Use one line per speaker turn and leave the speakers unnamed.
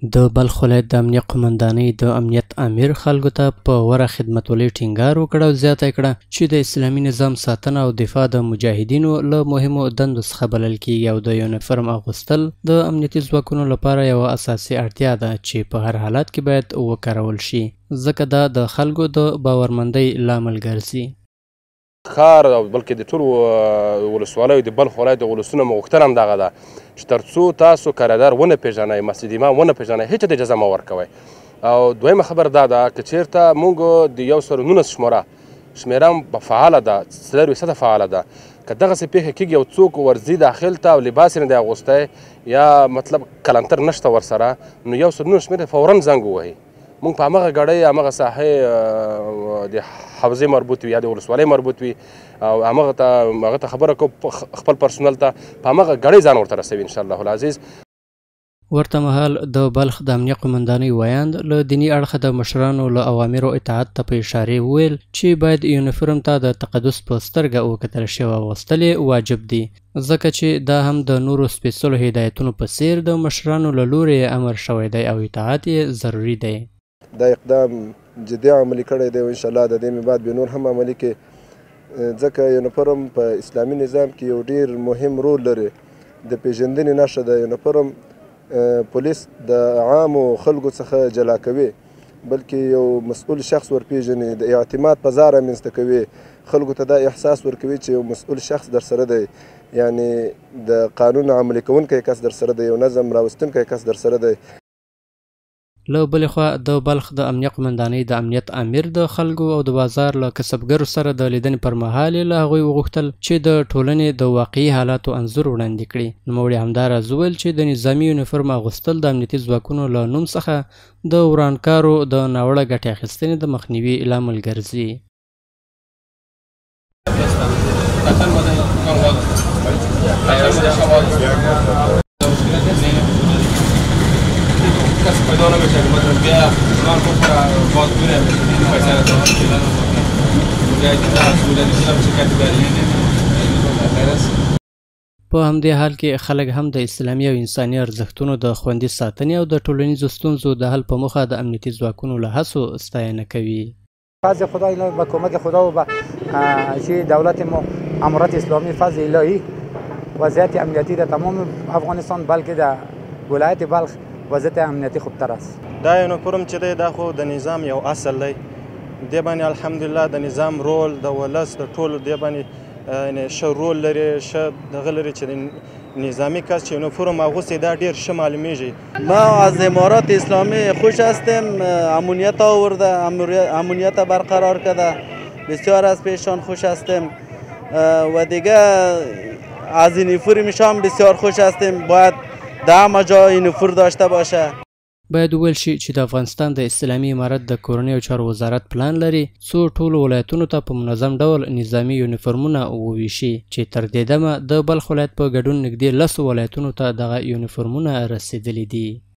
د بلخ ولایت د امنیه قومندانۍ د امنیت امیر خلکو ته په غوره خدمتولۍ ټینګار وکړ او زیاته یې کړه چې د اسلامي نظام ساتنه او دفاع د مجاهدینو له مهمو دندو څخه بلل کیږي او د یونیفرم اغوستل د امنیتي ځواکونو لپاره یوه اساسي اړتیا ده چې په هر حالت کې باید وکارول شي، ځکه دا د خلکو د باورمندۍ لامل ګرځي.
ښار او بلکې د ټولو ولسوالیو د بلخ ولایت د ولسونو مو غوښتنه هم دغه ده چې تر څو تاسو کرایهدار ونه پېژنئ، مسجد امام ونه پېژنئ، هېچا ته اجازه مه ورکوئ. او دویمه خبره دا ده که چېرته موږ د 119 شمېره شمېره هم فعاله ده، 24 فعاله ده، که دغسې پېښه کېږي او څوک ورځي داخل ته او لباس یې نه دی اغوستی یا مطلب کلنتر نشته ورسره، نو 119 شمېره فورا زنګ ووهي. موږ په هماغه ګاډۍ هماغه ساحې د حوزې مربوط وي یا د ولسوالۍ مربوط وي او هماغه ته هغه ته خبره کوو، خپل پرسونل ته په هماغه ګاډۍ ځان ورته رسوي ان شاء الله العزیز.
ورته مهال د بلخ د امنیه قومندانۍ ویاند له دیني اړخه د مشرانو له اوامرو اطاعت ته په اشارې وویل چې باید یونیفرم ته د تقدس په سترګه وکتل شي او اغوستل یې واجب دي، ځکه چې دا هم د نورو سپېڅلو هدایتونو په څېر د مشرانو له لوري یې امر شوی دی او اطاعت یې ضروري دی.
دا اقدام جدي عملي کړی دی او انشاءالله د دې من بعد به نور هم عملي کړي، ځکه یونیفرم په اسلامي نظام کې یو ډېر مهم رول لري، د پېژندنې نښه ده. یونیفرم پولیس د عامو خلکو څخه جلا کوي، بلکې یو مسؤل شخص ورپېژني، د اعتماد فضا رامنځته کوي، خلکو ته دا احساس ورکوي چې یو مسؤل شخص درسره دی، یعنې د قانون عملي کوونکی کس درسره دی، یو نظم راوستونکی کس درسره دی.
له بلې خوا د بلخ د امنیه قومندانۍ د امنیت امیر د خلکو او د بازار له کسبګرو سره د لیدنې پر مهال یې له هغوی وغوښتل چې د ټولنې د واقعي حالاتو انځور وړاندې کړي. نوموړي همداراز وویل چې د نظامي یونیفرم اغوستل د امنیتي ځواکونو له نوم څخه د ورانکارو د ناوړه ګټې اخیستنې د مخنیوي لامل ګرځي. په همدې حال کې خلک هم د اسلامي او انساني ارزښتونو د خوندي ساتنې او د ټولنیزو ستونزو د حل په موخه د امنیتي ځواکونو له هڅو ستاینه کوي.
فضل خدا به کمک خدا و به دولت ما امارت اسلامی فضل الهی وضعیت امنیتی در تمام افغانستان بلکه در ولایت بلخ وضعیت امنیتی خوبتر است.
دا یونیفرم چې دی دا خو د نظام یو اصل دی، دې باندې الحمدلله د نظام رول د ولس د ټولو دې باندې ښه رول لري، ښه دغه لري چې نظامی کس چې یونیفرم اغوستی دا ډېر ښه معلومیږي.
ما از امارات اسلامی خوش هستیم، امنیت آورده، امنیت برقرار کرده، بسیار از پیشان خوش هستیم و دیگه از یونیفرمشان بسیار خوش هستیم. باید در همه جا یونیفرم داشته باشه.
باید وویل شي چې د افغانستان د اسلامي امارت د کورنیو چارو وزارت پلان لري څو ټولو ولایتونو ته په منظم ډول نظامي یونیفرمونه وویشي چې تر دې دمه د بلخ ولایت په ګډون نږدې 10 ولایتونو ته دغه یونیفرمونه رسېدلي دي.